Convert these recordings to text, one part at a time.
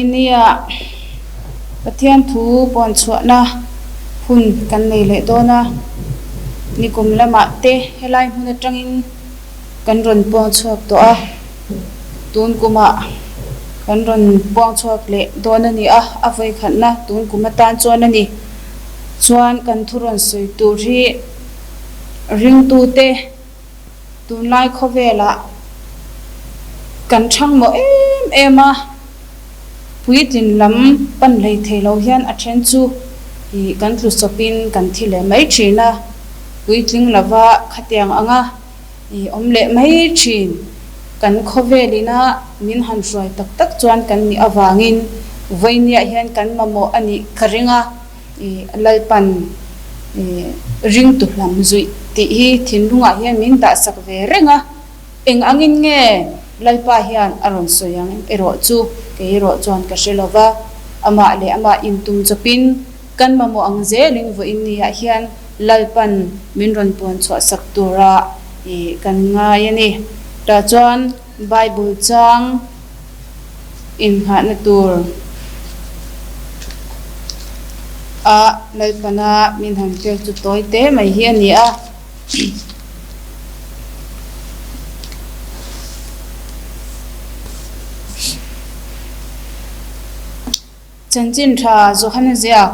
Vainia Pathian thu puan chhuahna hun kan nei leh dawn a, nikum lamah te helai hmun atangin kan rawn puang chhuak tawh a, tun kumah kan rawn puang chhuak leh dawn a ni a, a vawikhatna tun kum atan chuan a ni. Chuan kan thu rawn sawi tur hi ringtute. Tunlai khawvelah kan thang mawh em em a, puitlin lam pan hlei thei lo hian a then chu ih kan tlu sawpin kan thi leh mai thin a, puitling lova khatiang anga ih awm leh mai thin. Kan khawvelina min han hruai tak tak chuan kan nih avangin vawinia hian kan mamawh a nih ka ring a. Lalpan ringtu hlam zuih tih hi thinlungah hian min dahsak ve reng a, eng angin nge Lalpa hian a rawn sawi ang erawh chu kei erawh chuan ka hre lo va, amah leh amah intum chawpin kan mamawh ang zelin vawiin niah hian Lalpan min rawn puan chhuahsak tura kan ngai a ni. Tah chuan Bible chang. Inngahna tur a Lalpana min han pek chu tawi te mai hi a ni a. Chanchin tha Johana ziak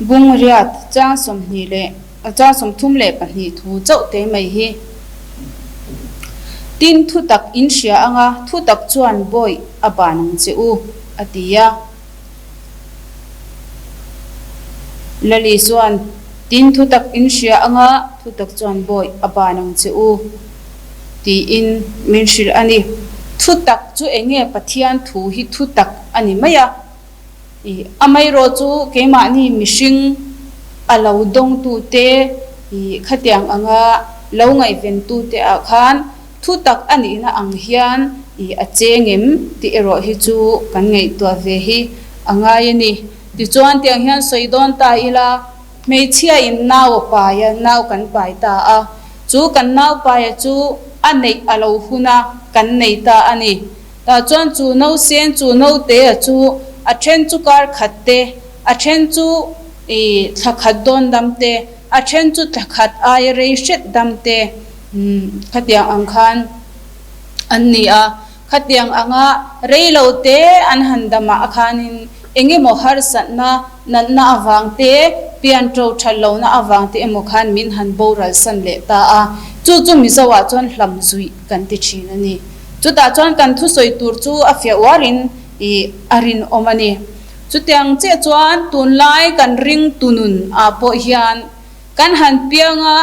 bung riat chang 20 leh chang 32 thu chauh te mai hi. Tin thutak in hria anga thutak chuan bawi a ban ang che u, a ti a. Lali chuan tin thutak in hria anga thutak chuan bawi a ban ang che u. Tiin min hrilh a ni. Thutak chu eng nge Pathian thu hi thutak a ni mai a. I amaherawh chu keimahni mihring a lo dawngtute i khatiang anga lo ngaihventute ah khan thutak a nihna ang hian i a cheng em tih erawh hi chu kan ngaihtuah ve hi a ngai a ni. Tichuan tiang hian sawi dawn ta ila. Hmeichhia in nau a pai a, nau kan pai ta a. Chu kan nau paia chu a neih a lo hun a, kan nei ta a ni. Tah chuan chu nausen, chu nautea chu a then chu kar khat te, a then chu i thla khat dawn dam te, a then chu thla khat aia rei hret dam te, khatiang ang khan an ni a. Khatiang anga rei lo te an han dam ah khanin eng emaw harsatna, natna avang te, pian to that lohna avang te emaw khan min han boral san leh ta a, chu chu Mizo ah chuan hlam zuih kan ti thin a ni. Chutah chuan kan thusawi tur chu a fiah uarin ih a rinawm a ni. Chutiang chiah chuan tunlai kan ring tunun ah pawh hian kan han piang a,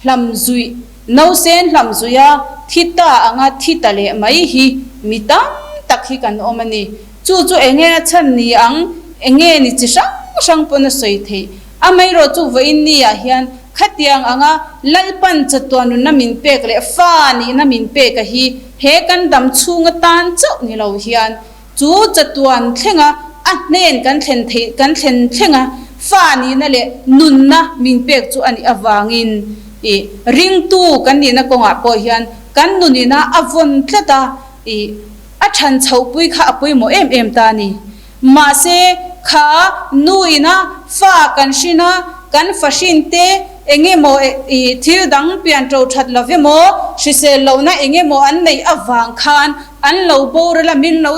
Hlam zuih, Nausen hlam zuih a thi ta anga thi ta leh mai hi mi tam tak hi kan awm a ni. Chu chu enge a chhan ni ang, enge ni chi hrang hrang pawn a sawi theih. Amaherawh chu vawiin ni ah hian khatiang anga Lalpan chatuan nunna min pek leh fa nihna min pek a hi he kan dam chhung atan chauh ni lo hian Chu chatuan thlenga a hnen kan thlen theih kan thlen thlenga fa nihna leh nunna min pek chu a nih avangin ih ringtu kan nihna kawngah pawh hian kan nunina a vawn tlat a, ih a than chhohpui kha a pawimawh em em ta a ni. Mahse, kha nuina fa kan hrin a, kan fa hrin te eng emaw ih thil dang pian to that lo emaw hrisel lohna eng emaw an neih avang khan An lo boral a, min lo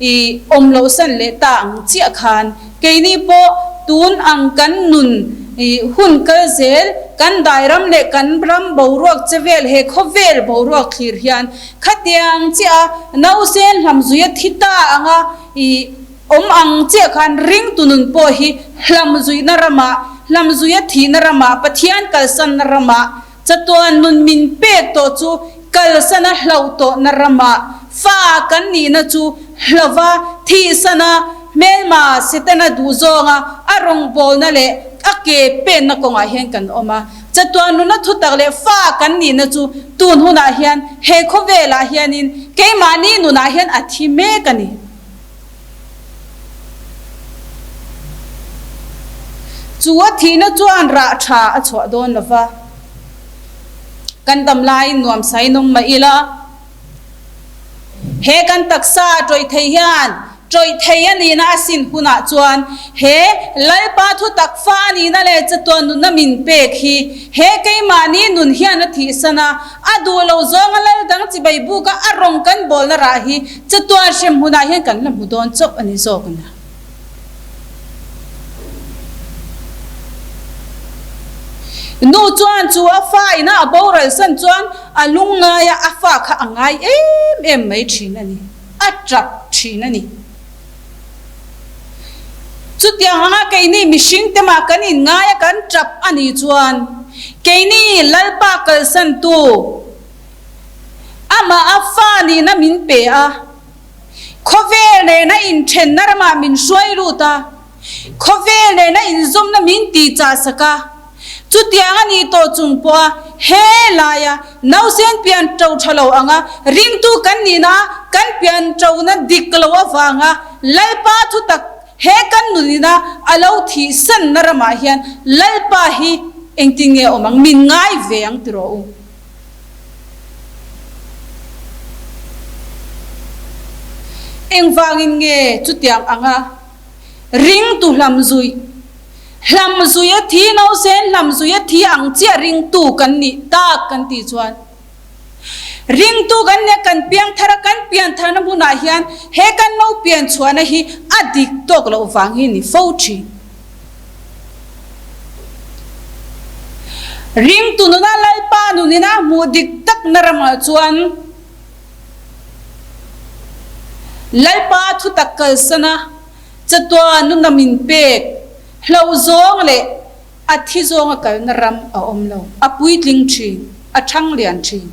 i awm loh san leh ta ang chiah khan keini pawh tun ang kan nun i hun kal zel, kan dairam leh kan ram boruak che vel he khawvel boruak thlir hian khatiang chiah a nausen hlamzuia thi ta anga i awm ang chiah khan ringtu nun pawh hi hlamzuihna ramah, hlamzuia thihna ramah, Pathian kalsanna ramah Chatuan nun min pek tawh chu kalsana hlauh tawhna ramah fa kan nihna chu hlauva thihsana hmelma Setana duhzawnga a rawngbawlna leh a ke penna kawngah hian kan awm a. Chatuan nuna thutak leh fa kan nihna chu tun hunah hian he khawvelah hianin keimahni nunah hian a thi mek a ni. Chu a thihna chuan rah tha a chhuah dawn lo va, kan dam laiin nuam sai nawm mah ila, he kan taksa a tawih thei hian Ṭawih thei a nihna a sin hunah chuan he Lalpa thutak fa a nihna leh chatuan nunna min pek hi he keimahni nun hian a thihsan a, a duh lo zawnga lal dang chibai buka a rawng kan bawlna rah hi chatuan hrem hunah hian kan la hmu dawn chauh a ni zawk a nia. Nu chuan chu a fa ina a boral san chuan a lungngai a, a fa kha a ngai em em mai thin a ni. A tap thin a ni. Chutiang anga keini mihring te mah kan inngai a kan tap a nih chuan keini Lalpa kalsantu amah a fa nihna min pe a, khawvel nena inthenna ramah min hruai lut a, Khawvel nena inzawmna min ti chah sak a, chutiang a nih tawh chung pawha he laia nausen pian to tha lo anga ringtu kan nihna kan pian tona dik lo avanga Lalpa thutak he kan nunina a lo thihsanna ramah hian Lalpa hi engtin nge awm ang min ngai ve ang ti rawh u. Engvangin nge chutiang anga ringtu hlamzuih, hlamzuih a thi nausen hlamzuih a thi ang chiah ringtu kan nih tak kan tih chuan ringtu kan nia kan piangthar a kan piantharna hmunah hian he kan lo pianchhuahna hi a dik tawk loh vang hi ni fo thin. Ringtu nuna Lalpa nunin a hmuh dik takna ramah chuan Lalpa thutak kalsana chatuah nuna min pek hlo zawng leh a thi zawnga kalna ram a awm lo. A puitling thin, a thang lian thin.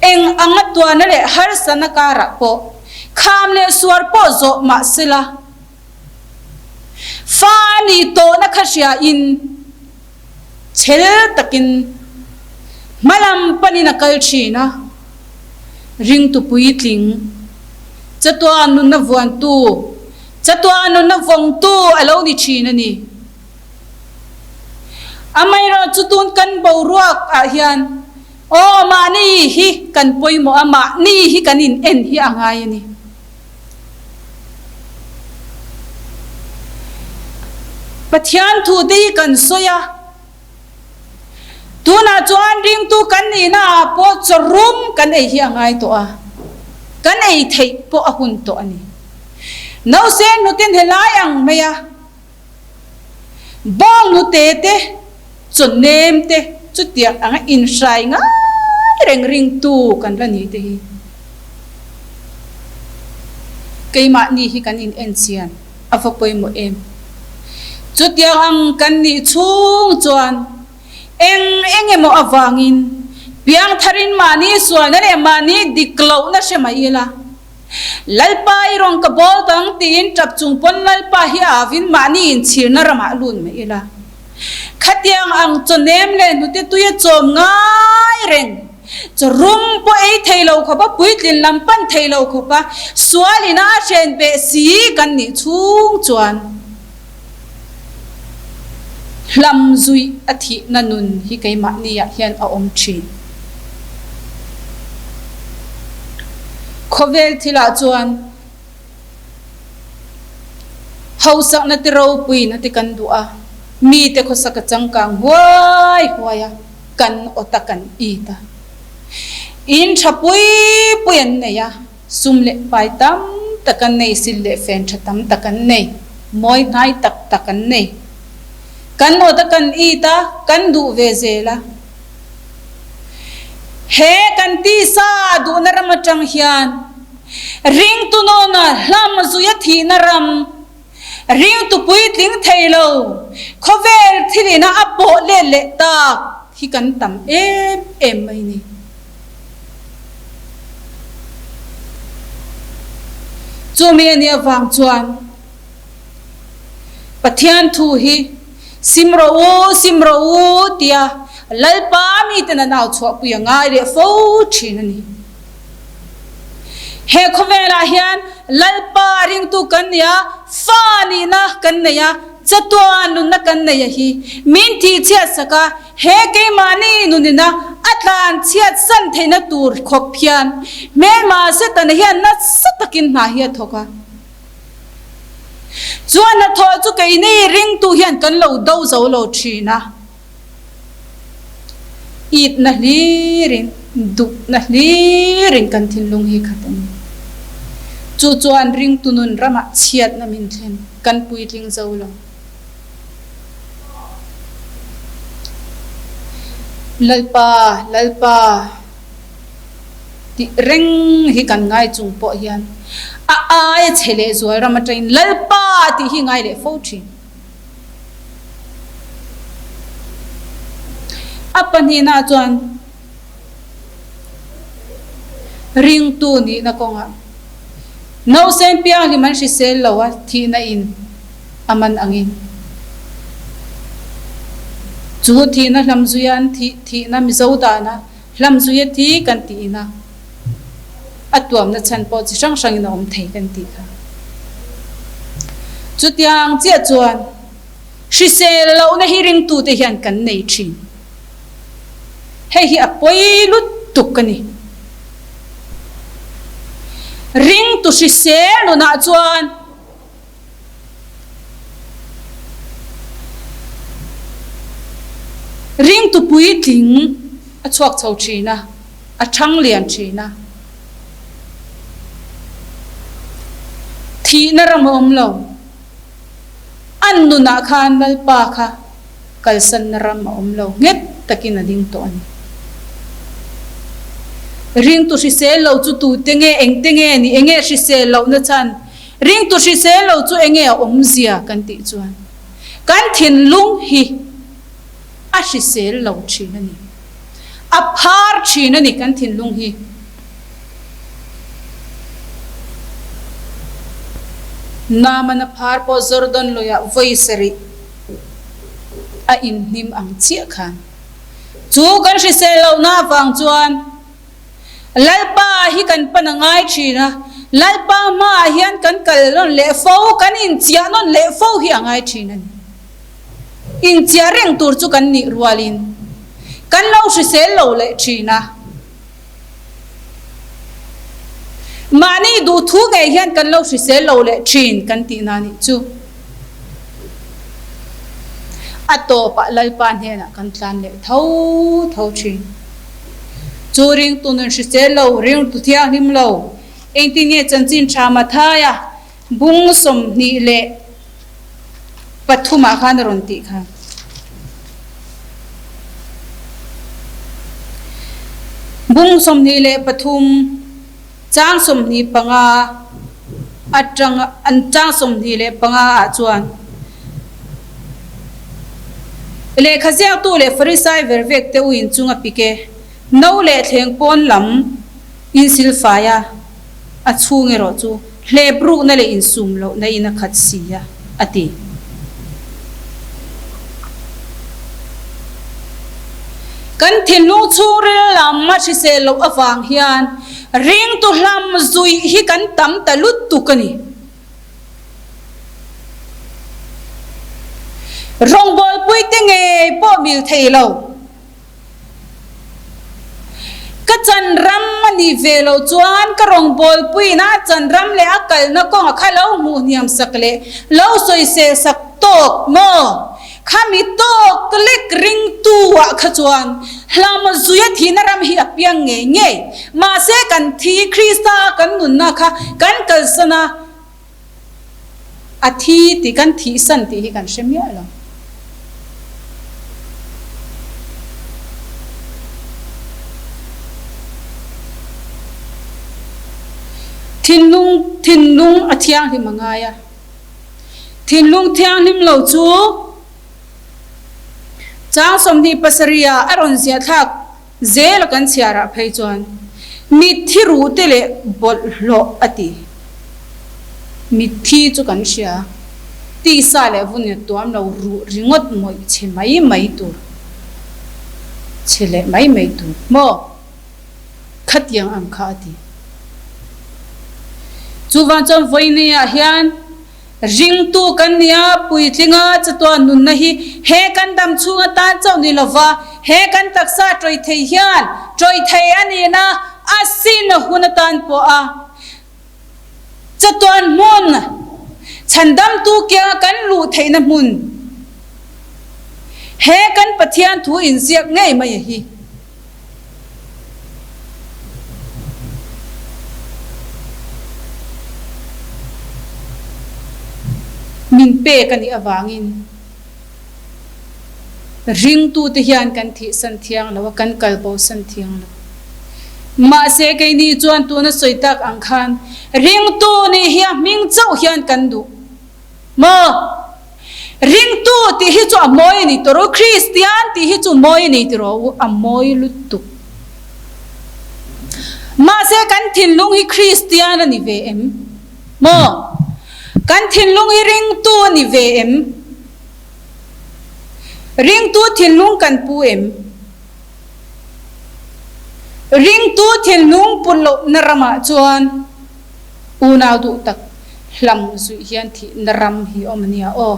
Eng anga tuahna leh harsana karah pawh kham leh suar pawh zawh mah sela, Fa a nih tawhna kha hriain chhel takin hmalam panin a kal thin a, ringtu puitling, chatuah nunna vuantu, chatuah nunna vawngtu a lo ni thin a ni. Amaherawh chu tun kan boruak ah hian aw mahni hi kan pawimawh a, mahni hi kan in en hi a ngai a ni. Pathian thu te hi kan sawi a, tunah chuan ringtu kan nihna ah pawh chaw rum kan ei hi a ngai tawh a, kan ei theih pawh a hun tawh a ni. Nausen hnuten helai ang mai a. Bawng hnute te, chaw nem te chutiang anga inhrai ngai reng ringtu kan la ni te hi keimahni hi kan in en chian a va pawimawh em. Chutiang ang kan nih chhung chuan eng eng emaw avangin piangtharin mahni sualna leh mahni dik lohna hre mai ila, Lalpa i rawn ka bawl dang tiin tap chung pawn Lalpa hi a avin mahni inchhirna ramah lut mai ila. Khatiang ang chaw nem leh hnute tui a chawm ngai reng. Chaw rum pawh ei thei lo khawp a, puitlin lam pan thei lo khawp a, sual ina a hren beh si kan nih chhung chuan hlam zuih a thihna nun hi keimahni ah hian a awm thin. Khawvel thilah chuan hausakna te ropuina te kan duh a, mite khawsak a changkang huai huai a, kan awt a kan it a. In tha pui pui an nei a, sum leh pai tam tak an nei, sil leh fen tha tam tak an nei, mawi hnai tak tak an nei. Kan awt a kan it a, kan duh ve zel a. He kan tisa duhna ram atang hian ringtu nawna hlam zuia thihna ram, ringtu puitling thei lo khawvel thilina a pawh let leh tak hi kan tam em em mai ni. Chumi a nih avang chuan Pathian thu hi sim rawh u, sim rawh u tia Lalpa miten an au chhuahpui a ngai leh fo thin a ni. He khawvelah hian Lalpa ringtu kan ni a, fa nihna kan nei a, chatuan nunna kan nei a hi min thihchhiat sak a, he keimahni nunina a tlanchhiat san theihna tur khawp hian hmelma Setana hian nasa takin hna hi a thawk a. Chu a hnathawh chu keini ringtu hian kan lo do zo lo thin a. Itna hlirin, duhna hlirin kan thinlung hi khat a ni. Chu chuan ringtu nun ramah chhiatna min thlen kan puitling zo lo. Lalpa, Lalpa tih reng hi kan ngai chung pawh hian a aia chhe leh zual ram atangin Lalpa tih hi ngai leh fo thin. A pahnihna chuan ringtu nihna kawngah nausen pianghlim an hrisel lo a, thihna in a man angin chu thihna hlamzuia an thih thihna Mizo dana hlamzuia thi kan tihna a tuamna chhan pawh chi hrang hrangin a awm thei kan tih kha. Chutiang chiah chuan hrisel lohna hi ringtute hian kan nei thin. Hei hi a pawi lutuk a ni. Ringtu hrisel nunah chuan Ringtu puitling a chhuak chho thin a, a thang lian thin a. Thihna ram a awm lo. An nunah khan Lalpa kha kalsanna ram a awm lo, nghet takin a ding tawh a ni. Ringtu hrisel lo chu tute nge, engte nge ni, enge hrisel lohna chhan? Ringtu hrisel lo chu enge a awmzia kan tih chuan kan thinlung hi a hrisel lo thin a ni. A phar thin a ni kan thinlung hi. Naamana phar pawh Jordan luiah vawi sarih a inhnim ang chiah khan chu kan hrisel lohna avang chuan Lalpa hi kan pan a ngai thin a, Lalpa hmaah hian kan kal nawn leh fo, kan inchiah nawn leh fo hi a ngai thin a ni. Inchiah reng tur chu kan nih rualin kan lo hrisel lo leh thin a. Mahni duhthu ngei hian kan lo hrisel lo leh thin kan tihna nih chu. A tawpah Lalpa hnenah kan tlan leh tho tho thin. Chu ringtu nun hrisel lo, ringtu thianghlim lo, engtin nge chanchin tha Mathaia bung 23 ah khan a rawn tih kha. Bung 23, chang 25 atanga an chang 25 ah chuan Lehkha ziaktu leh Farisai vervek te u inchung a pik e, no leh thleng pawn lam insilfai a, a chhung erawh chu hlep rukna leh insum lohna in a khat si a, a ti. Kan thinlung chhungril lam a hrisel loh avang hian ringtu hlam zuih hi kan tam ta lutuk a ni. Rawngbawlpuite ngei pawh mil thei lo. Ka chan ram a nih ve loh chuan ka rawngbawlpuiin a chan ram leh a kalna kawnga kha lo hmuh hniam sak leh lo sawisel sak tawk maw? Khami tawk lek ringtu ah kha chuan hlama zuia thihna ram hi a piang ngei ngei. Mahse kan thi Krista a kan nunna kha kan kalsan a, a thi tih kan thihsan tih hi kan hre miah lo. Thinlung thinlung a thianghlim a ngai a. Thinlung thianghlim lo chu chang 27 ah a rawn ziah thlak zel a kan chhiar ah phei chuan mitthi ruh te leh bawlhhlawh a ti. Mitthi chu kan hria, tisa leh vun in tuam lo ruh ringawt mawih chhe mai mai tur, chhe leh mai mai tur maw? Khatiang ang kha a ti. Chuvang chuan vawinia hian ringtu kan nia puitlinga chatuan nunna hi he kan dam chhung atan chauh ni lova he kan taksa tawih thei hian tawih thei a nihna a sin hun atan pawh a Chatuan hmun. Chhandamtu kianga kan luh theihna hmun he kan Pathian thu inziak ngei mai a hi. Min pek a nih avangin ringtute hian kan thihsan thiang lo a, kan kal bosan thiang lo. Mahse keini chuan tuna sawi tak ang khan ringtu nih hi a hming chauh hian kan duh maw? Ringtu tih hi chu a mawi a ni tawh rawh u, Kristian tih hi chu mawi a ni ti rawh u, a mawi lutuk. Mahse kan thinlung hi Kristian a ni ve em? Maw? Kan thinlung hi ringtu a ni ve em? Ringtu thinlung kan pu em? Ringtu thinlung put lohna ramah chuan unau duh tak hlam zuih hian thihna ram hi awm a nia aw.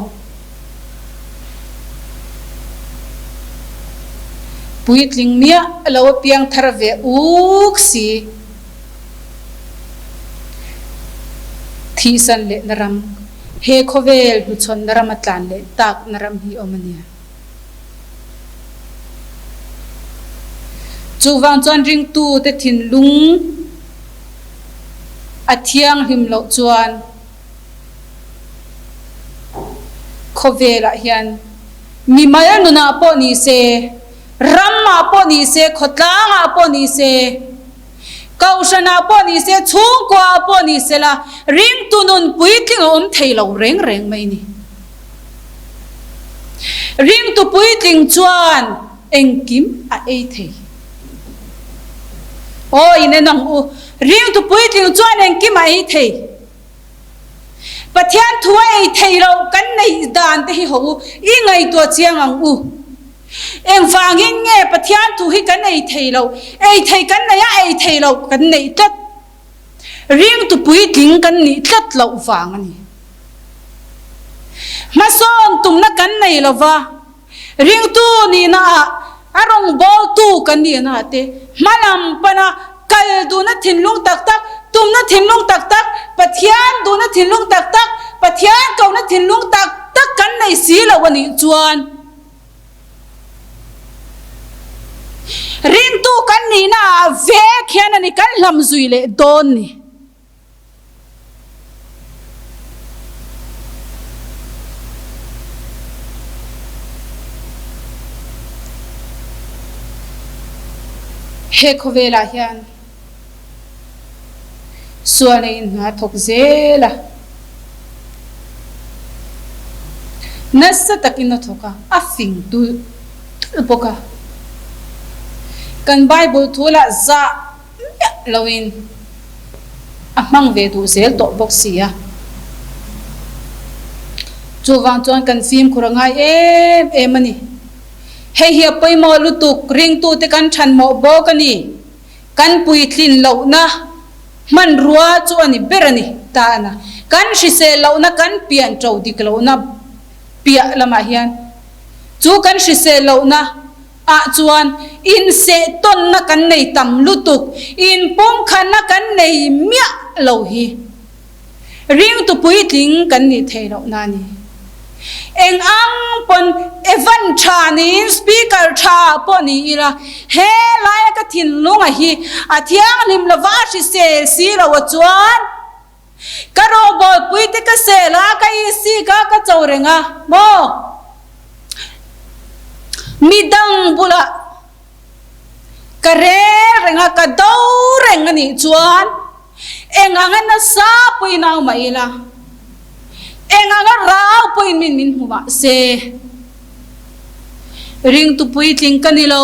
Puitling miah lo a piang thar ve uk si. Thihsan lehna ram, he khawvel hnuchhawnna rama tlan leh takna ram hi awm a nia. Chuvang chuan ringtute thinlung a thianghlim loh chuan khawvelah hian mimal nunah pawh ni se, ramah pawh ni se, khawtlangah pawh ni se, kohhranah pawh ni se, chhungkuaah pawh ni se la ringtu nun puitling a awm thei lo reng reng mai ni. Ringtu puitling chuan engkim a ei thei. Aw in en ang u, ringtu puitling chuan engkim a ei thei. Pathian thu a ei thei lo kan neih dan te hi ho u, i ngaihtuah chiang ang u. Engvangin nge Pathian thu hi kan ei thei lo, ei thei kan nei a, ei thei lo kan neih tlat. Ringtu puitling kan nih tlat loh vang a ni. Hmasawn tumna kan nei lo va, ringtu nihna ah a rawngbawltu kan nihna ah te hmalam pana kal duhna thinlung tak tak, tumna thinlung tak tak, Pathian duhna thinlung tak tak, Pathian kohna thinlung tak tak kan nei si lo a nih chuan, Ringtu kan nihna ah vek hian a ni kan hlam zui leh dawn ni. He khawvelah hian Sualna in hna thawk zel a. Nasa takin a thawk a, a fing tulh tulh bawk a. Kan Bible thu lah zah miah loin a hmang ve duh zel tawh bawk si a. Chuvang chuan kan fimkhur a ngai em em a ni. Hei hi a pawimawh lutuk, ringtute kan thanmawh bawk a ni. Kan puitlin lohna hmanrua chu a ni ber a ni ta a. Kan hrisel lohna, kan pian to dik lohna piah lamah hian chu kan hrisel lohna ah chuan insehtawnna kan nei tam lutuk, inpumkhatna kan nei miah lo hi. Ringtu puitling kan nih theih loh na ni. Eng ang pawn Evan tha niin speaker tha pawh ni ila, he laia ka thinlunga hi a thianghlim lova a hrisel si lo a chuan ka rawngbawl te ka sel a, ka isik a, ka cho reng a maw? Midang bulah ka rel reng a, ka do reng a nih chuan Eng anga nasa pawhin au mah ila, eng anga rau pawhin min min hmu mah se, ringtu puitling ka ni lo.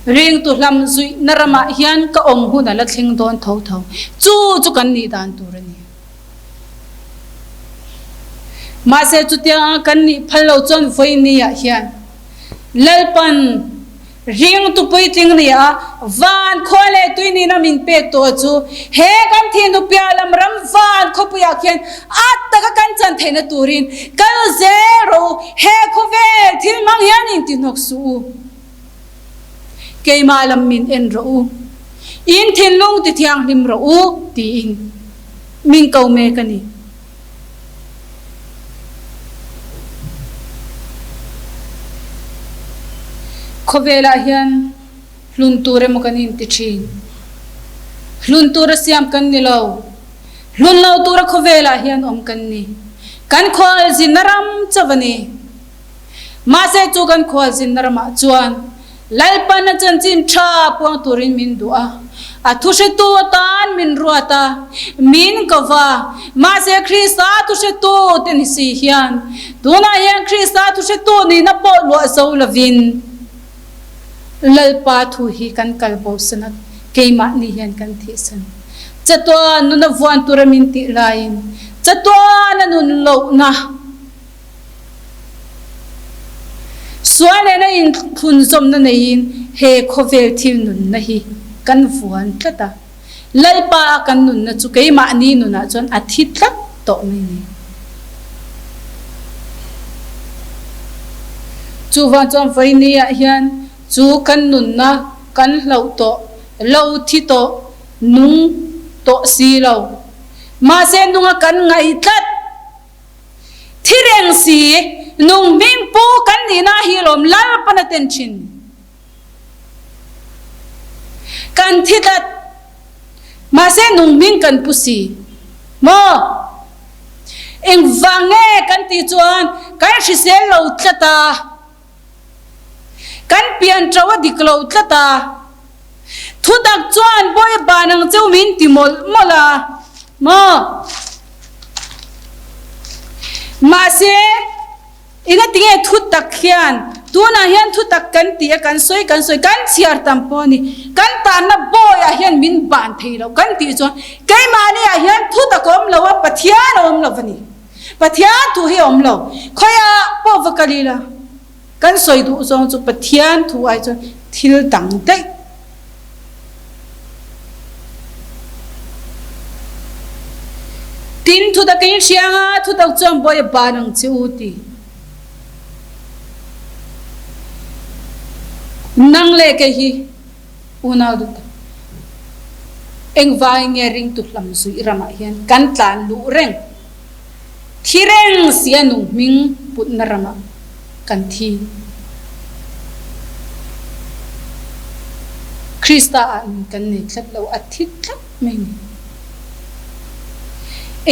Ringtu hlam zuihna ramah hian ka awm hun a la thleng dawn tho tho. Chu chu kan nih dan tur a ni. Mahse chutianga kan nih phal lo chuan vawinia hian Lalpan, Ringtu puitling ni a, van khua leh tui nihna min pek tawh chu he kan thihnu piah lam ram van khawpuiah khian a taka kan chan theihna turin kal zel rawh u, he khawvel thil hmang hian in ti hnawk suh u. Keimah lam min en rawh u, in thinlung ti thianghlim rawh u tiin. Min ko mek a ni. Khawvelah hian hlun tur emaw kan inti thin. Hlun tura siam kan ni lo. Hlun lo tura khawvelah hian awm kan ni. Kan khualzinna ram chauh a ni. Mahse chu kan khualzinna ramah chuan Lalpan a chanchin tha puang turin min duh a, a thuhretu atan min ruat a, min ko va. Mahse Krista thuhretu te ni si hian tunah hian Krista thuhretu nihna pawh luah zo lovin Lalpa thu hi kan kal bosan a, keimahni hian kan thihsan. Chatuan nuna vuan tura min tih laiin chatuan a nun lohna. Sual nena inthlunzawmna neiin he khawvel thil nunna hi kan vuan tlat a, Lalpa a kan nunna chu keimahni nunah chuan a thi tlat tawh mai ni. Chuvang chuan vawinia hian chu kan nunna kan hlauh tawh, lo thi tawh, nung tawh si lo, mahse nunga kan ngaih tlat, Thi reng si, nung hming pu kan nihna hi lawm Lalpan a ten thin. Kan thi tlat, mahse nung hming kan pu si. Maw? Engvang nge kan tih chuan kan hrisel lo tlat a. Kan pian ṭo a dik lo tlat a, thutak chuan bawi ban ang cheu min ti mawlh mawlh a maw? Mahse, engatinge thutak hian tunah hian thutak kan ti a, kan sawi kan sawi, kan chhiar tam pawh a ni, kan tanna bawiah hian min ban thei lo kan tih chuan keimahni ah hian thutak a awm lo a, Pathian a awm lo va ni. Pathian thu hi a awm lo. Khawiah pawh va kal ila, kan sawi duh zawng chu Pathian thu ai chuan thil dang daih. Tin, thutak in hria anga thutak chuan bawi a ban ang che u ti. Nang leh kei hi unau duh tak. Engvangin nge ringtu hlam zuih ramah hian kan tlan luh reng? Thi reng si a nung hming putna ramah kan thi. Krista ah nun kan nei tlat lo, a thi tlat mai ni.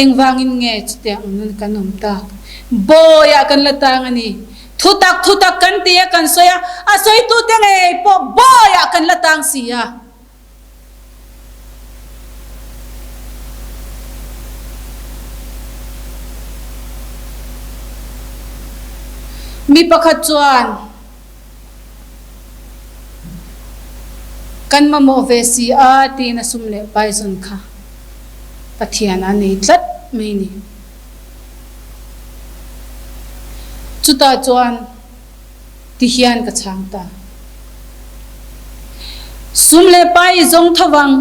Engvangin nge chutiang ang nun kan awm tak? Bawiah kan la tang a ni. Thutak thutak kan ti a kan sawi a, a sawitute ngei pawh bawiah kan la tang si a. Mi pakhat chuan, Kan mamawh ve si a tiin a sum leh pai zawn kha Pathian a nei tlat mai ni. Chutah chuan. Ti hian ka chhang ta. Sum leh pai i zawng tho vang,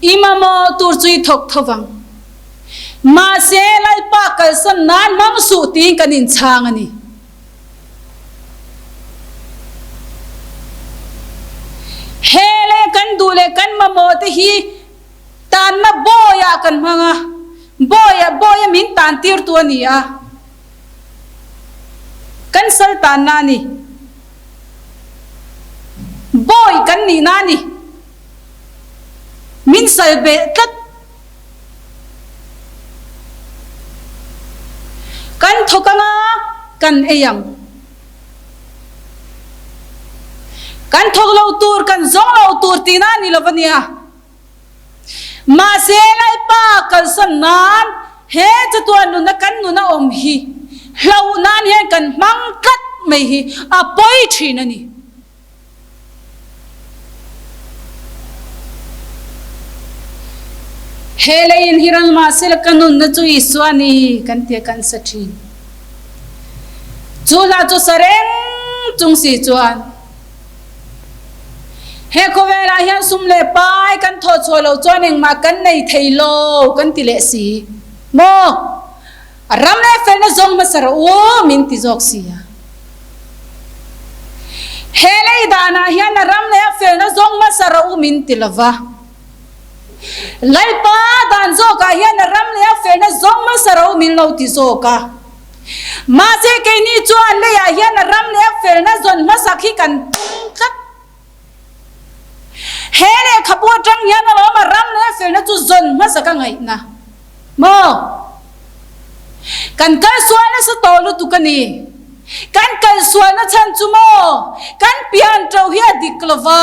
i mamawh tur chu i thawk tho vang. Mahse, Lalpa kalsan nan hmang suh tiin kan inchhang a ni. He leh kan duh leh kan mamawh te hi tanna bawiah kan hmang a, bawiah bawia min tan tirtu a ni a. Kan sal tanna a ni. Bawi kan nihna a ni. Min sal beh tlat. Kan thawk anga kan ei ang. Kan thawk lo tur, kan zawng lo tur tihna a ni lo va nia. Mahse, Lalpa kalsan nan he chatuan nuna kan nun a awm hi hlauh nan hian kan hmang tlat mai hi a pawi thin a ni. He leiin hi ral mahsela ka nunna chu Isua a ni kan tia kan sa thin. Chu hla chu sa reng chung si chuan. He khawvelah hian sum leh pai kan thawh chhuah loh chuan engmah kan nei thei lo kan ti leh si maw? A ram leh felna zawng hmasa rawh u min ti zawk si a. He lei danah hian a ram leh a felna zawng hmasa rawh u min ti lova. Lalpa dan zawkah hian a ram leh a felna zawng hmasa ro min lo ti zawk a. Mahse keini chuan leiah hian a ram leh a felna zawn hmasak hi kan tum tlat. He lehkhabu atang hian alawm a ram leh a felna chu zawn hmasak a ngaihna maw? Kan kal sual nasa tawh lutuk a ni. Kan kal sualna chhan chu maw? Kan pian ṭo hi a dik lova.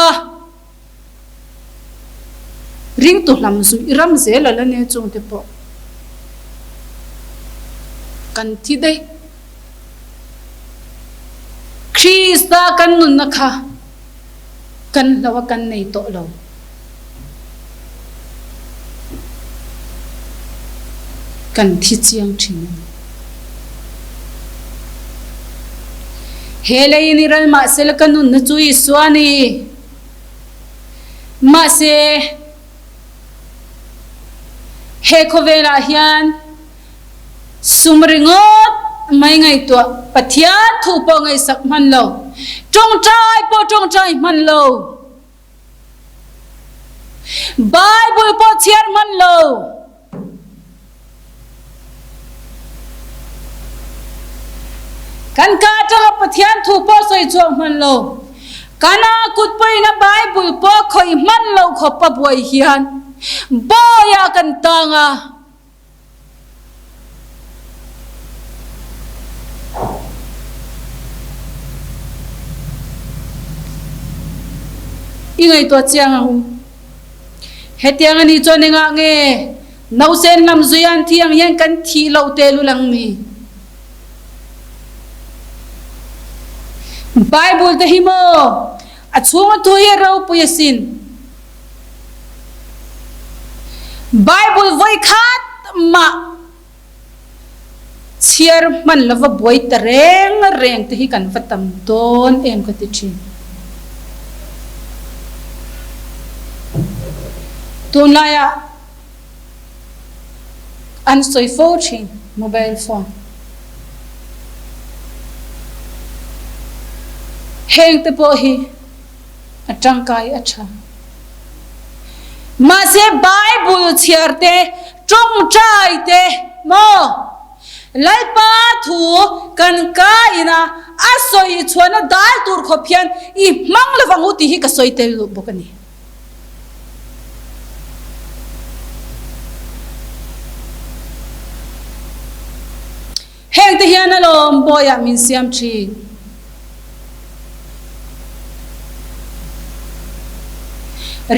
Ringtu hlam zuih ram zel a la nia chungte pawh kan thi daih. Krista kan nunna kha kan hlo a kan nei tawh lo. Kan thi chiang thin a ni. He leiin i ral mahsela ka nunna chu Isua a ni. Mahse, he khawvelah hian sum ringawt mai ngaihtuah Pathian thu pawh ngaihsak hman lo, tawngtai pawh tawngtai hman lo, Bible pawh chhiar hman lo. Kan ka atanga Pathian thu pawh sawi chhuak hman lo. Kana kut pawhin a Bible pawh khawih hman lo khawp a buai hian bawiah kan tang a. I ngaihtuah chiang ang u. Hetiang a nih chuan engah nge nausen lam zui an thi ang hian kan thih loh telul ang ni? Bible te hi maw a chhunga thu hi a ropui asin. Bible vawi khat mah Chhiar hman lova buai ta reng reng te hi kan va tam dawn em ka ti thin. Tunlaiah an sawi fo thin mobile phone. Heng te pawh hi a tangkai a tha. Mahse Bible chhiar te, tawngtai te maw Lalpa thu kan ka ina a sawi chhuahna dal tur khawp hian i hmang lovang u tih hi ka sawi tel luh bawk a ni. Heng te hian alawm bawiah min siam thin.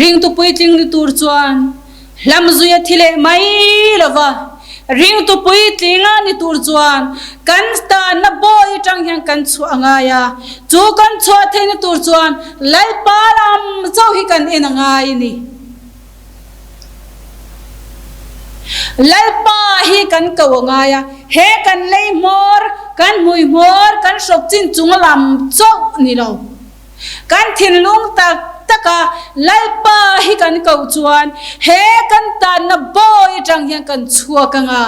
Ringtu puitling ni tur chuan hlam zui a thi leh mai lo va, ringtu puitlinga ni tur chuan kan tanna bawi atang hian kan chhuah a ngai a, chu kan chhuah theihna tur chuan Lalpa lam chauh hi kan en a ngai a ni. Lalpa hi kan ko a ngai a, he kan lei hmawr, kan hmui hmawr, kan hrawk chin chung lam chauh ni lo. Kan thinlung tak tak a Lalpa hi kan ko chuan he kan tanna bawi atang hian kan chhuak ang a.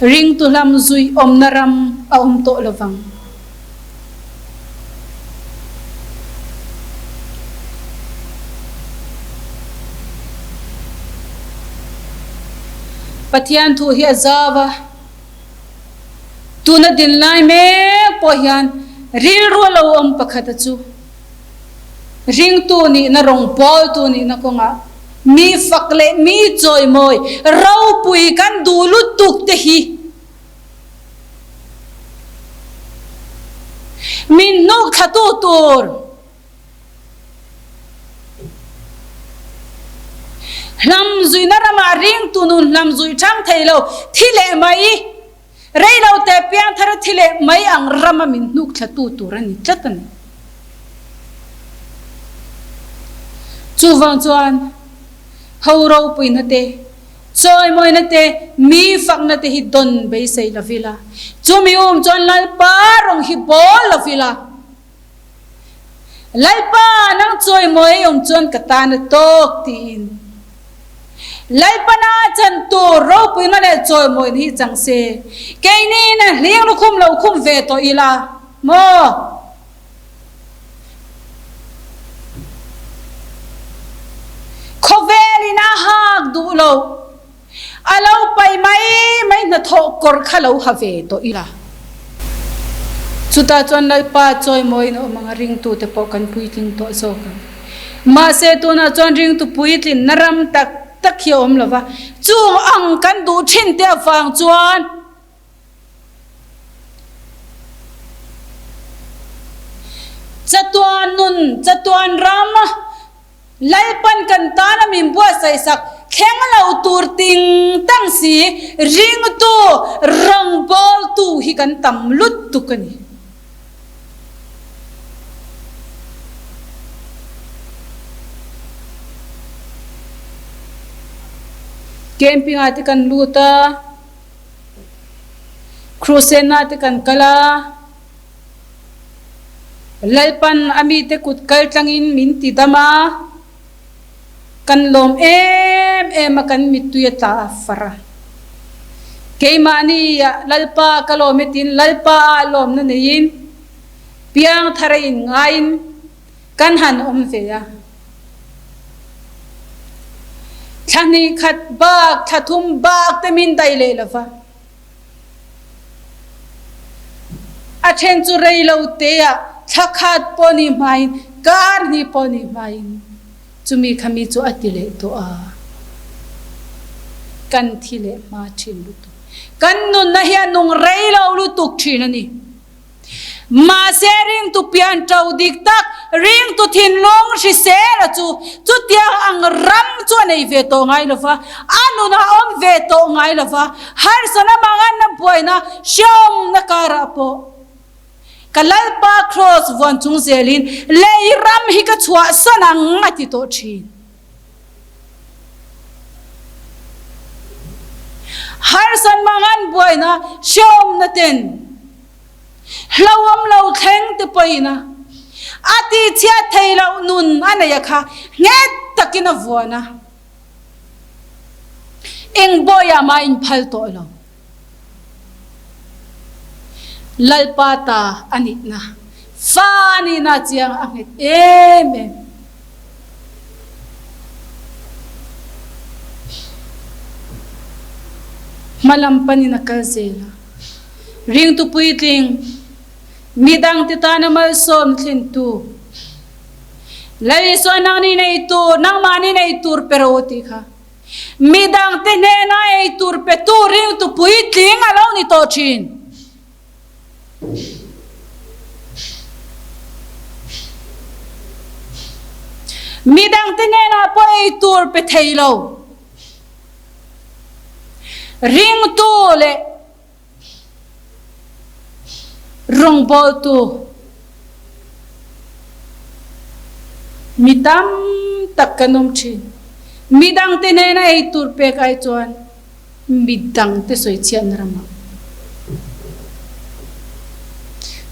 Ringtu hlam zui awmna ram a awm tawh lovang. Pathian thu hi a zau a, tuna din lai mek pawh hian rilru a lo awm pakhat a chu ringtu nihna rawngbawltu nihna kawngah mi fak leh mi chawimawi ropui kan duh lutuk te hi Min hnuk thlatu tur Hlam zuihna ramah ringtu nun hlam zuih chang thei lo thi leh mai, rei lo te piangthar thi leh mai ang rama min hnuk thlatu tur a ni tlat a ni. Chuvang chuan ho ropuina te Chawimawina te, mi fakna te hi dawn beisei lo ila. Chumi um chuan Lalpa rawng hi bawl lo ila. Lalpa nang chawimawi ei awm chuan ka tan a tawk tiin. Lalpana chan tur ropuina leh chawimawina hi chang se. Keini na hling lukhum lo khum ve tawh ila maw? duh lo. A lo paih mai mai hnathawh kawr kha lo ha ve tawh ila. Chutah chuan Lalpa chawimawiin a awm ang a, ringtute pawh kan puitling tawh zawk ang. Mahse tunah chuan ringtu puitlinna ram tak tak hi a awm lo va, chung ang kan duh thin te avang chuan, Chatuan nun, chatuan ram, Lalpan kan tana min buatsaih sak thleng lo tur ting tang si ringtu rawngbawltu hi kan tam lutuk a ni. Camping ah te kan lut a. Crusade-na te kan kal a, Lalpan a mite kut kal tlangin min ti dam a, kan lawm em em a kan mittui a tla a far a. Keimahni ah Lalpa ka lawm e tiin Lalpa ah lawmna neiin piang thar a inngaiin kan han awm ve a. Thla hnih khat bak, thla thum bak te min daih leh lo va. A then chu rei lo te ah thla khat pawh nih hmain, kar hnih pawh nih hmain chumi khami chu a ti leh tawh a. Kan thi leh hma thin lutuk. Kan nunna hi a nung rei lo lutuk thin a ni. Mahse ringtu pian ṭo dik tak, ringtu thinlung hrisela chu chutiang ang ram chu a nei ve tawh ngai lo va, a nun a awm ve tawh ngai lo va, harsana manganna buaina hrehawmna karah pawh ka Lalpa Kraws vuan chung zelin lei ram hi ka chhuahsan ang a ti tawh ṭhin. Harsan mangan buaina hrehawmna ten hlauhawm lo thleng te pawhin a a tihchhiat thei loh nun a nei a kha nghet takin a vuan a, eng bawiah mah inphal tawh lo. Lalpa ta a nihna, fa a nihna chiang a nghet em em. Hmalam panin a kal zel a, ringtu puitling, midangte tana malsawm thlentu, Lal Isua nangni nei tur, nangmahni nei tur pe rawh u tih kha. Midangte hnena ei tur petu ringtu puitling a lo ni tawh thin. Midangte hnenah pawh ei tur pe thei lo. Ringtu leh Rawngbawltu mi tam tak kan awm thin. Midangte hnena ei tur pek ai chuan midangte sawi chhiatna ramah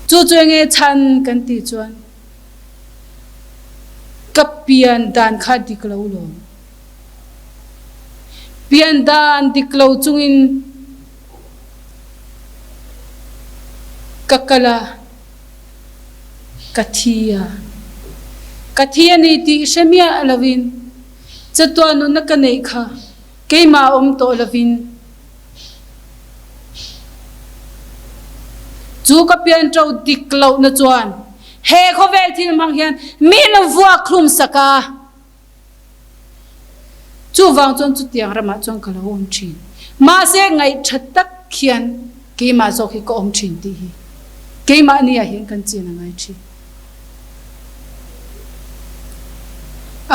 chu chu enge chhan kan tih chuan ka pian dan kha dik lo lawm. Pian dan dik lo chungin Ka kal a, ka thi a. Ka thi a ni tih hre miah lovin chatuah nunna ka neih kha keimah awm tawh lovin chu ka pian ṭo dik lohna chuan he khawvel thil hmang hian min vuak hlum sak a. Chuvang chuan chutiang ramah chuan ka lo awm thin. Mahse ngaihtha tak hian keimah zawk hi ka awm thin tih hi keimahni ah hian kan chin a ngai thin.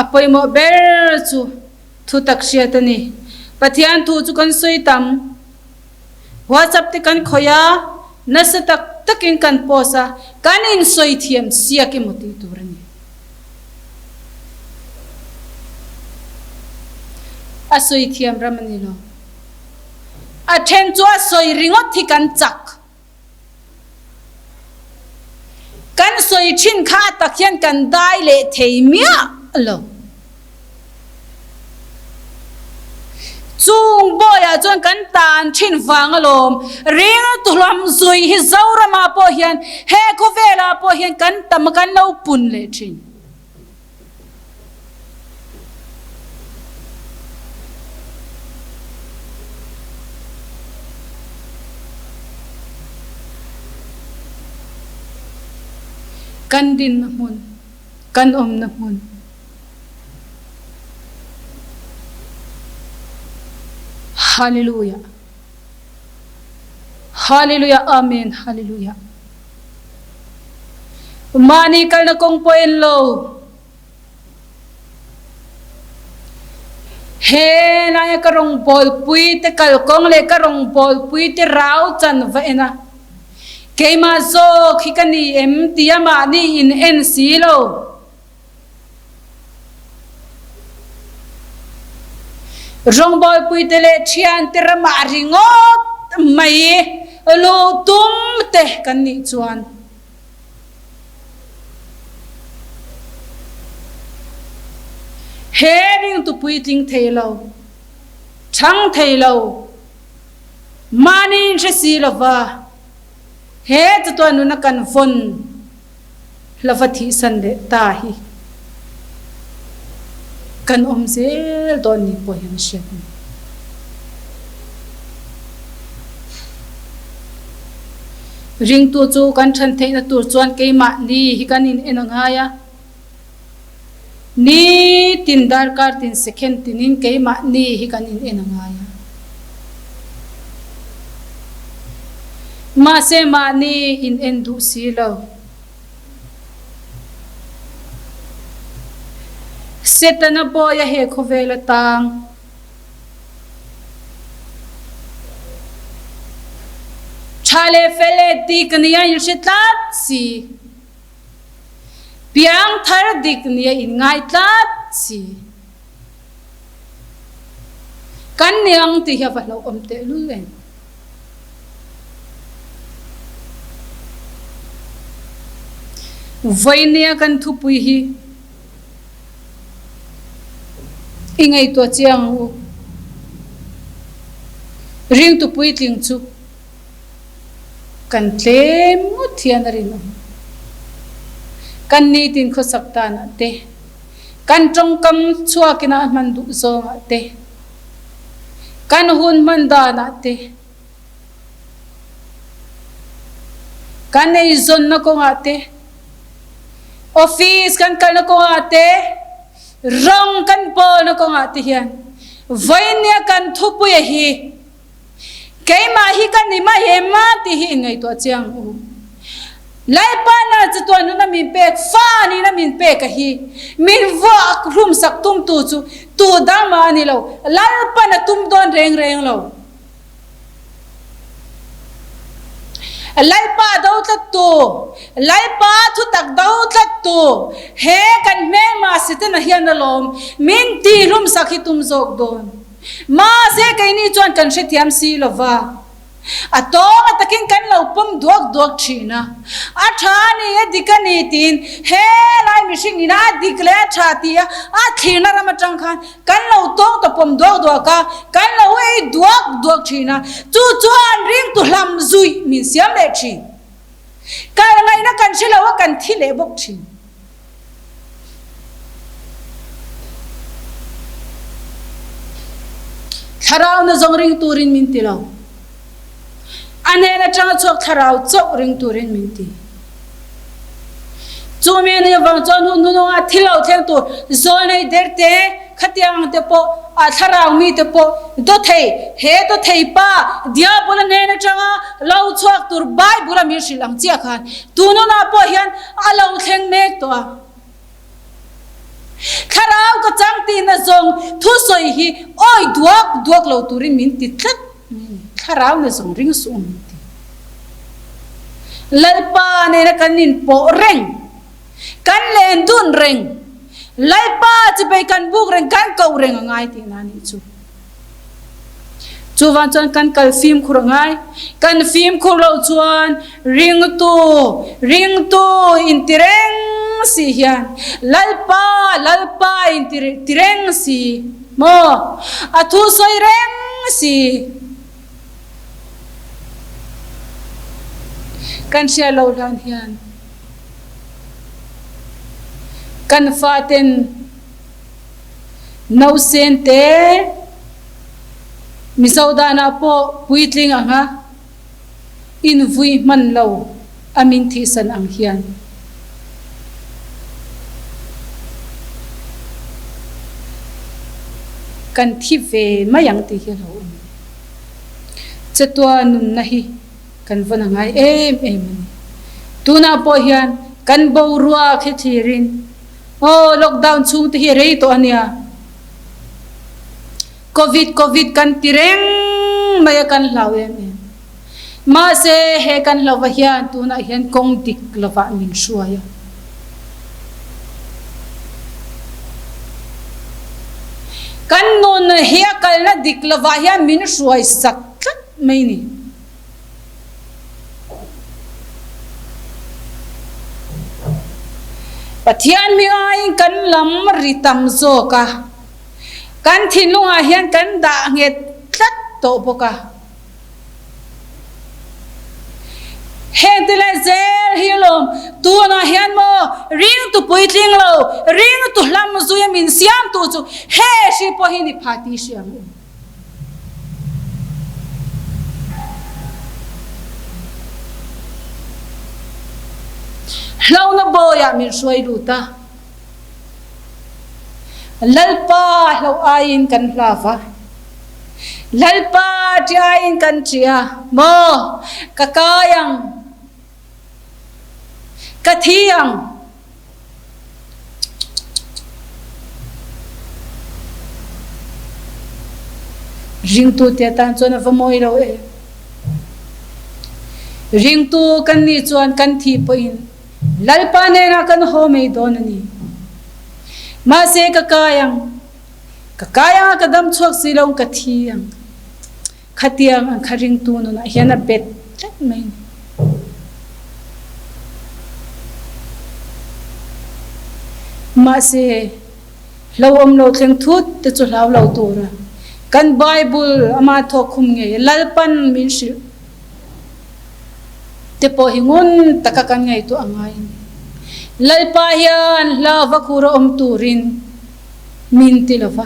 A pawimawh ber chu thutak hriat a ni. Pathian thu chu kan sawi tam. WhatsApp te kan khawih a, nasa tak takin kan post a, kan insawi thiam siak emaw tih tur a ni. A sawi thiam ram a ni lo. A then chu a sawi ringawt hi kan chak. Kan sawi thin kha a tak hian kan dai leh thei miah lo. Chung bawiah chuan kan tan thin vang alawm. Ringtu lam zui hi Zoramah pawh hian he khawvelah pawh hian kan tam a kan lo pun leh thin. Kan dinna hmun, kan awmna hmun. Hallelujah. Hallelujah Amen Hallelujah. Mahni kalna kawng pawh en lo. He laia ka rawngbawlpui te kalkawng leh ka rawngbawlpui te rau chan va en a. Keimah zawk hi ka ni em tia mahni in en si lo. Rawngbawlpui te leh thiante ramah ringawt mai luh tum te kan nih chuan. He ringtu puitling thei lo, chhang thei lo, mahni inhre si lova he chatuan nuna kan vawn hlava thihsan leh ta hi kan awm zel dawn ni pawh hian hriat a ni. Ringtu chu kan ṭhan theihna tur chuan keimahni hi kan in en a ngai a. Nitin darkar tin second tinin keimahni hi kan in en a ngai a. Mahse mahni in en duh si lo. Setana bawi a he khawvel atang. Tha leh fel e tih ka nia in hre tlat si. Piang thar dik nia in ngai tlat si. Kan ni ang tih hi a va hlauhawm tehlul em. Vawinia kan thupui hi I ngaihtuah chiang ang u. Ringtu puitling chu kan tlem ngawt hian a rinawm. Kan nitin khawsak danah te, kan tawngkam chhuakina a hman duh zawngah te, kan hun hman danah te, Kan eizawnna kawngah te, office kan kalna kawngah te, rawng kan pawlna kawngah te hian vawinia kan thupuia hi keimah hi ka ni mai em a tih hi inngaihtuah chiang ang u. Lalpa nal chatuan nuna min pek, fa nihna min pek a hi min vuah hlumsak tumtu chu tu dang mah a ni lo, Lalpan a tum dawn reng reng lo. Lalpa do tlattu, Lalpa thutak do tlattu, he kan hmelma Setana hian alawm min tihlumsak hi tum zawk dawn. Mahse keini chuan kan hrethiam si lova, a tawng a takin kan lo pawm duak duak thin a. A tha a ni, a dik a ni tiin helai mihring ina a dik leh a tha tia a thlirna ram atang khan Kan lo tawng ta pawm duak duak a, kan lo ei duak duak thin a, chu chuan ringtu hlam zuih min siam leh thin. Kal ngaihna kan hre lo a, kan thi leh bawk thin. Thlarau na zawng ring turin min ti lo. A hnen atanga chhuak thlarau chauh ring turin min ti. Chu mi anih avang chuan hun hnunawngah thil lo thleng tur zawlnei der te, khatiang ang te pawh, a thlarau mi te pawh dawthei, he dawthei pa Diabola hnen atanga lo chhuak tur Bible a min hrilh ang chiah khan tun hunah pawh hian a lo thleng mek tawh a. Thlarau ka chang tihna zawng thusawi hi awi duak duak lo turin min ti tlat mai a ni. Thlarau na zawng ring suh min ti. Lalpa nena kan inpawh reng, kan len dun reng, Lalpa chipei kan buk reng, kan koh reng a ngai tihna a nih chu. Chuvang chuan kan kal fimkhur a ngai. Kan fimkhur loh chuan ringtu, ringtu inti reng si hian Lalpa, Lalpa inti ti reng si maw? A thu sawi reng si. Kan hriat loh hlan hian kan faten Nausen te Mizo danah pawh puitling anga invui hman lo a min thihsan ang hian. Kan thi ve mai ang tih hi a lo awm. Chatuan nunna hi kan vawn a ngai em em a ni. Tunah pawh hian kan boruak hi thlirin, Aw, lockdown chhungte hi a rei tawh a nia. Covid Covid kan ti reng mai a kan hlau em em. Mahse he kan hlauva hian tunah hian kawng dik lovah min hruai a. Kan nun hi a kalna dik lovah hian min hruai sak tlat mai ni. Pathian hming aiin kan lam ri tam zawk a. Kan thinlungah hian kan dah nghet tlat tawh bawk a. Heng ti leh zel hi alawm, tunah hian maw ringtu puitling lo, ringtu hlam zuia min siamtu chu he hri pawh hi ni pha tih hria ang u. Hlauhna bawiah min hruai lut a. Lalpa hlauh aiin kan hlav a, Lalpa ṭi aiin kan ṭi a, maw ka kai ang, ka thi ang. Ringtute atan chuan a va mawi lo e. Ringtu kan nih chuan kan thih pawhin Lalpa hnenah kan haw mai dawn a ni. Mahse ka kai ang, ka kai anga ka dam chhuak si lo ka thi ang. Khatiang ang kha ringtu nunah hian a bet tlat mai a ni. Mahse hlauhawm lo thleng thut te chu hlau lo tura kan Bible ama thawkkhum ngei Lalpan min hrilh. Te pawh hi ngun taka kan ngaihtuah a ngai a ni. Lalpa hian hla va khur a awm turin min ti lo va.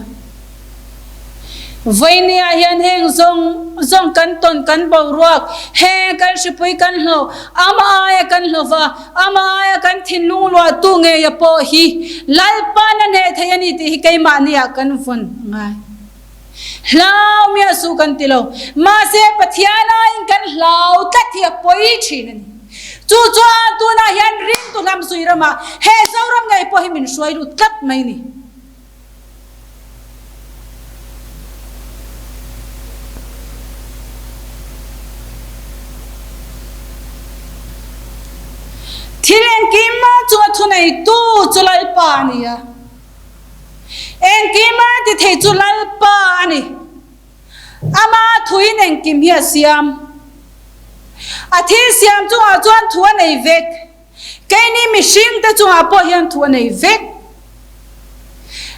Vawinia hian heng zawng zawng kan tawn kan boruak, heng kan hripui kan hlauh, ama aia kan hlauh va, ama aia kan thinlung luahtu ngeia pawh hi Lalpa'n a hneh thei a ni tih hi keimahniah kan vawn a ngai. Hlau miah suh kan ti lo. Mahse, Pathian aiin kan hlau tlat hi a pawi thin a ni. Chu chuan tunah hian ringtu hlam zui ramah he Zoram ngei pawh hi min hruai lut tlat mai ni. Thil engkim chunga thuneitu chu Lalpa a ni a. Engkim a ti thei chu Lalpa a ni. Ama thuin engkim hi a siam. A thil siam chungah chuan thu a nei vek. Keini mihringte chungah pawh hian thu a nei vek.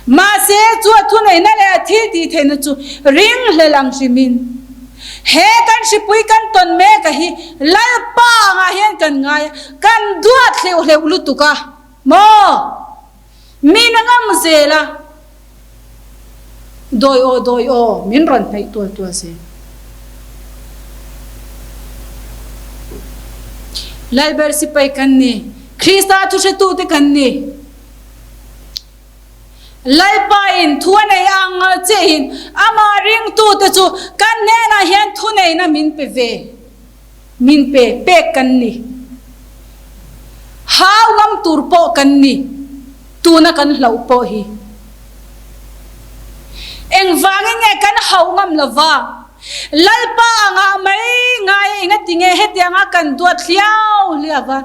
Mahse, chu a thuneihna leh a thil tih theihna chu ringhlel ang hrimin he kan hripui kan tawn mek a hi Lalpa angah hian kan ngai a, kan duat hleuh hleuh lutuk a maw? Min a ngam zel a, dawi aw dawi aw min rawn hnaih tual tual zel. Lalber sipai kan ni, Krista thuhretute kan ni. Lalpain thu a nei ang chiahin amah ringtute chu kan hnenah hian thuneihna min pe ve. Min pe pek kan ni. Hau ngam tur pawh kan ni. Tuna kan hlauh pawh hi. Engvangin nge kan hauh ngam lova? Lalpa angah mai ngai engatinge hetianga kan duat hliau hliau a?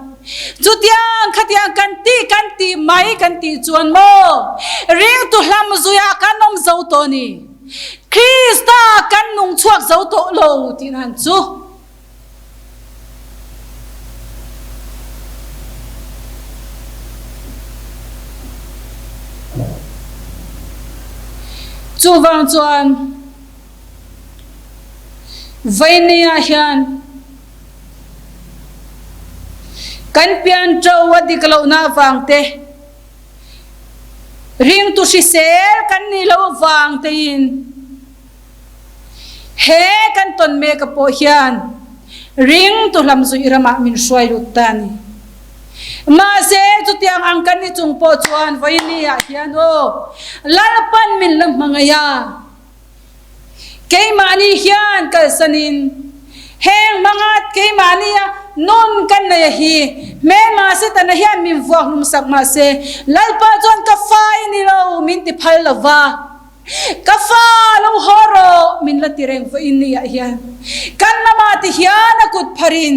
Chutiang khatiang kan tih kan tih mai kan tih chuan maw ringtu hlam zuiah kan awm zo tawh ni? Krista kan nung chhuak zo tawh lo tih nan chu. Chuvang chuan Vainia hian kan pian ṭo a dik lohna avang te, Ringtu hrisel kan nih lo avang tein he kan tawn mek a pawh hian ringtu hlamzuih ramah min hruai lut ta a ni. Mahse chutiang ang kan ni chung pawh chuan vawiini ah hian aw Lalpan min la hmangaih a. Keimahni hian kalsanin heng hmanga keimahnia nun kan nei a hi hmelma Setana hian min vuak hlumsak mahse Lalpa chuan ka fa i ni lo min ti phal lo va, ka fa lo haw rawh min la ti reng vawiin ni ah hian kan lamah ti hian a kut pharin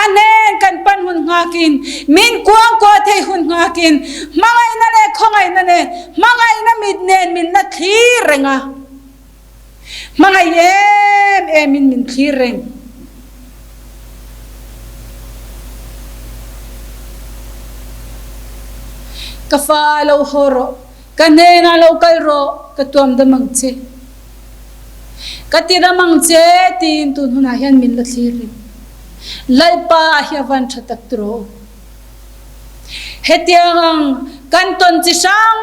A hnen kan pan hun nghakin, min kuangkuah thei hun nghakin, hmangaihna leh khawngaihna nen, hmangaihna mit nen min la thlir reng a. Hmangaih em emin min thlir reng. Ka fa lo haw rawh, ka hnenah lo kal rawh, ka tuam dam ang che. Ka ti ram ang che tiin tun hunah hian min la thlir reng. Lalpa hi a van tha tak tiraw u. Hetiang ang kan tawn chi hrang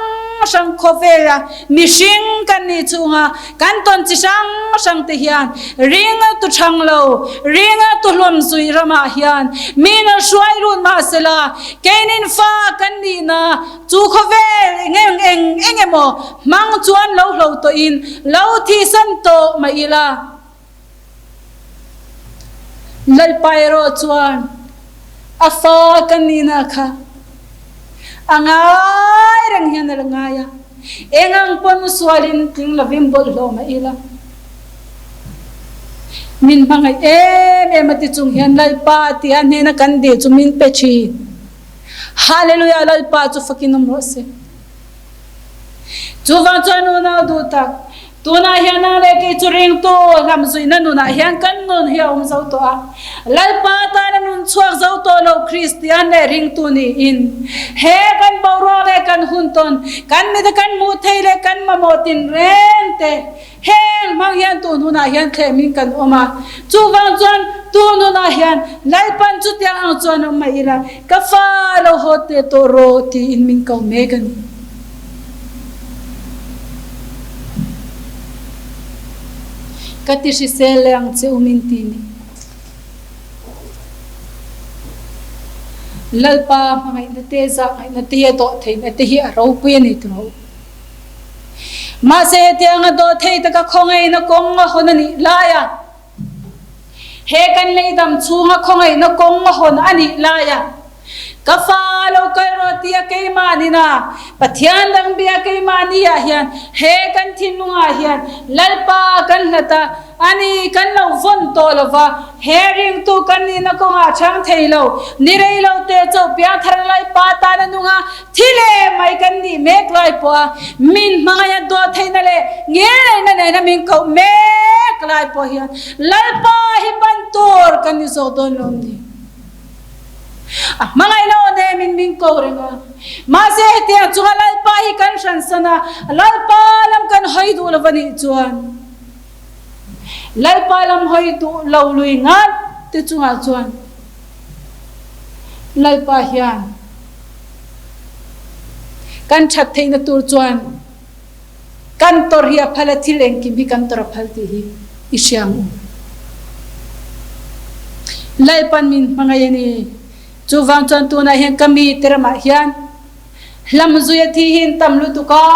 hrang khawvela mihring kan nih chhunga kan tawn chi hrang hrang te hian ring tu thang lo, ring tu hlawm zui ramah hian min hruai lut mahsela keinin fa kan nihna Chu khawvel eng eng eng emaw hmang chuan lo hlo tawhin lo thihsan tawh mai ila. Lalpa erawh chuan a fa ka nihna kha a ngai reng hian a la ngai a, eng ang pawn sualin tling lovin bawlhhlawh mai ila. Min hmangaih em em a ti chung hian Lalpa tia hnena kan dil chu min pe thin. Hallelujah Lalpa chu fakin awm rawh se. Chuvang chuan unau duh tak, tunah hian nang leh kei chu ringtu hlamzuihna nunah hian kan nun hi a awm zo tawh a. Lalpa tana nun chhuak zo tawh lo Kristian leh ringtu niin he kan boruak leh kan hun tawn, kan mita kan hmuh thei leh kan mamawh tinreng te, Heng hmang hian tun hunah hian thlemin kan awm a, chuvang chuan tun hunah hian Lalpan chutiang ang chuan awm mai ila, ka fa lo haw teh tawh rawh tiin min ko mek a ni. Ka ti hrisel leh ang che u min ti ni. Lalpa hmangaihna te, zahngaihna te hi a dawh theihna te hi a ropui a ni tawh. Mahse hetianga dawh thei taka khawngaihna kawng a hawn a nih laia, he kan leidam chhunga khawngaihna kawng a hawn a nih laia, ka fa lo kal rawh tia keimahnin a Pathian dang bia keimahni ah hian he kan thinlungah hian Lalpa kan hlat a, ani kan lo vawn tawh lo va, he ringtu kan nihna kawngah chhang thei lo, ni rei lo te chauh piangthar Lalpa tan a nung a, Thi leh mai kan nih mek lai pawh a min hmangaih a dawh theihna leh ngilneihna nena min koh mek lai pawh hian Lalpa hi ban tur kan ni zawk dawn lo ni. A hmangaih lo nemin min ko reng a, mahse hetiang chunga Lalpa hi kan hransan a, Lalpa lam kan hawi duh lo va nih chuan Lalpa lam hawi duh lo lui ngat te chungah chuan Lalpa hian Kan that theihna tur chuan kan tawrh hi a phal a, thil engkim hi kan tawrh a phal tih hi i hria ang u. Lalpan min hmangaih a ni. Chuvang chuan tunah hian ka mi te ramah hian hlamzui a thi hi an tam lutuk a,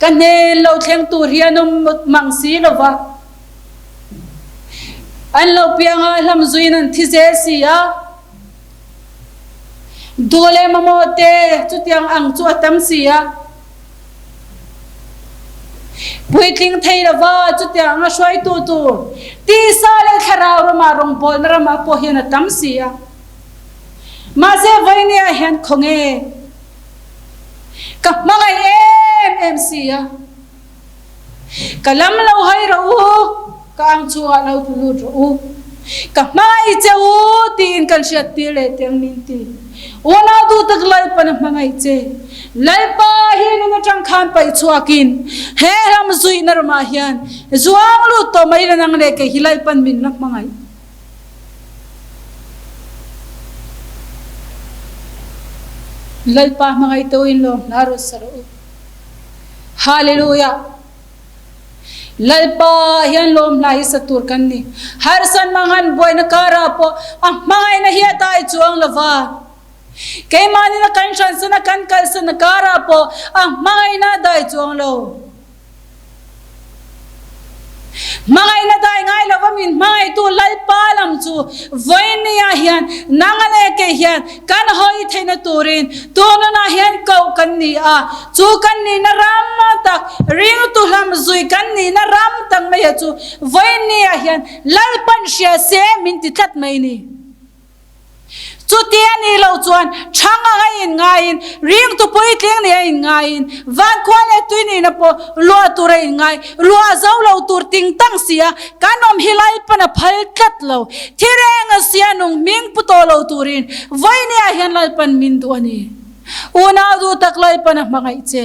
ka hnen lo thleng tur hi an awm mang si lo va. An lo piang a, hlamzuiin an thi zel si a. Duh leh mamawh te chutiang ang chu a tam si a. Puitling thei lova chutiang anga hruaitu tur tisa leh thlarau ramah rawngbawlna ramah pawh hian a tam si a. Mahse vawinia hian khawnge ka hmangaih em em si a. Ka lam lo hawi rawh u, ka ang chhungah lo tlu lut rawh u, ka hmangaih che u tiin kan hriattir leh teng min ti. Unau duh tak Lalpan a hmangaih che. Lalpa hi nun atang khan paih chhuakin he ram zuihna ramah hian zuang lut tawh mai la nang leh kei hi Lalpan min la hmangaih. Lalpa hmangaih tawh in lawm hna rawh sa rawh u. Hallelujah! Lalpa hian lawm hla hi sa tur kan ni. Harsan manghan buaina karah pawh a hmangaihna hi a dai chuang lo va. Keimahnin a kan hransan a kan kalsan a karah pawh a hmangaihna a dai chuang lo. Hmangaihna dai ngai lova min hmangaihtu Lalpa lam chu vawinia hian nanga leh kei hian kan hawi theihna turin tununah hian koh kan ni a, chu kan nihna ram tak, ringtu hlam zui kan nihna ram tak maia chu vawinia hian Lalpan hria se min ti tlat mai ni. Chuti a nih loh chuan chhang anga inngaiin, ringtu puitling nih a inngaiin, vankhua leh tui nihna pawh luah tur a inngai, luah zo lo tur ting tang si a, kan awm hi Lalpan a phal tlat lo. Thi reng a sia nung hming pu tawh lo turin vawinia hian Lalpan min duh a ni. Unau duh tak Lalpan a hmangaih che.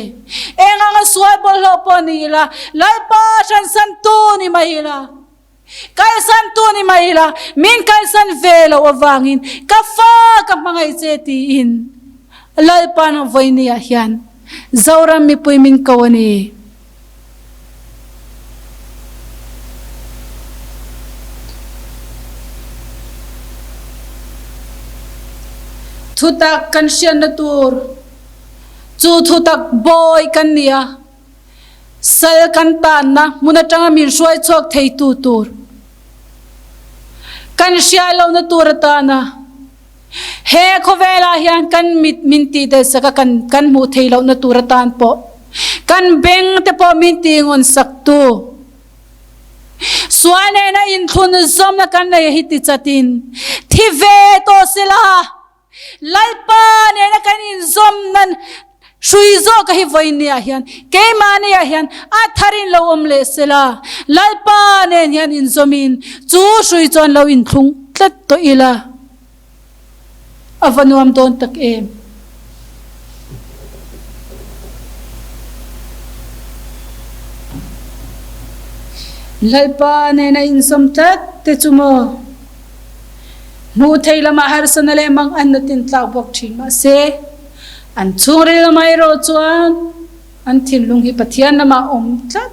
Eng anga sual bawlhhlawh pawh ni ila, Lalpa hransantu ni mai ila. Kalsan tu ni mai ila, min kalsan ve loh avangin ka fa ka hmangaih che tiin Lalpa'n vawinia hian Zoram mipui min ko a ni. Thutak kan hriatna tur chu thutak bawi kan ni a. Sal kan tanna hmun atanga min hruai chhuak theitu tur kan hriat lohna tur atana he khawvelah hian kan mit min tih delh sak a kan kan hmuh theih lohna tur atan pawh kan beng te pawh min tih ngawn sak tu sual nena inthlun zawmna kan nei hi ti chatin thi ve tawh sela. Lalpa nena kan inzawm nan hrui zawk a hi vawinia hian keimahniah hian a tharin lo awm leh sela, Lalpa nen hian inzawmin chu hrui chuan lo inthlung tlat tawh ila a va nuam dawn tak em. Lalpa nena inzawm tlat te chu maw? Hmuh thei lamah harsana leh mang an na tin tlak bawk thin mahse, an chhungril lamah erawh chuan an thinlung hi Pathian lamah a awm tlat,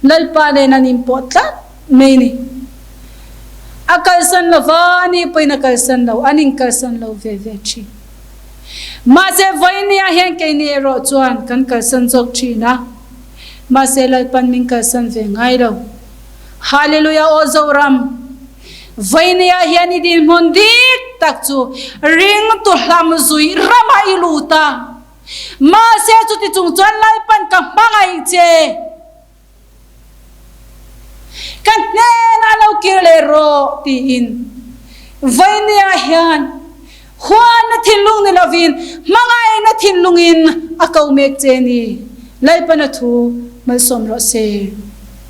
Lalpa nen an inpawh tlat mai ni. A kalsan lova, ani pawhin a kalsan lo, an inkalsan lo ve ve thin. Mahse, vawinia hian keini erawh chuan kan kalsan zawk thin a, mahse Lalpan min kalsan ve ngai lo. Hallelujah aw Zoram! Vawinia hian i dinhmun dik tak chu ringtu hlam zui ramah i lut a. Mahse chuti chung chuan Lalpan ka hmangaih che. Ka hnenah lo kir leh rawh tiin Vawinia hian huanna thinlung ni lovin hmangaihna thinlungin a ko mek che ni. Lalpan a thu malsawm rawh se.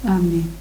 Amen.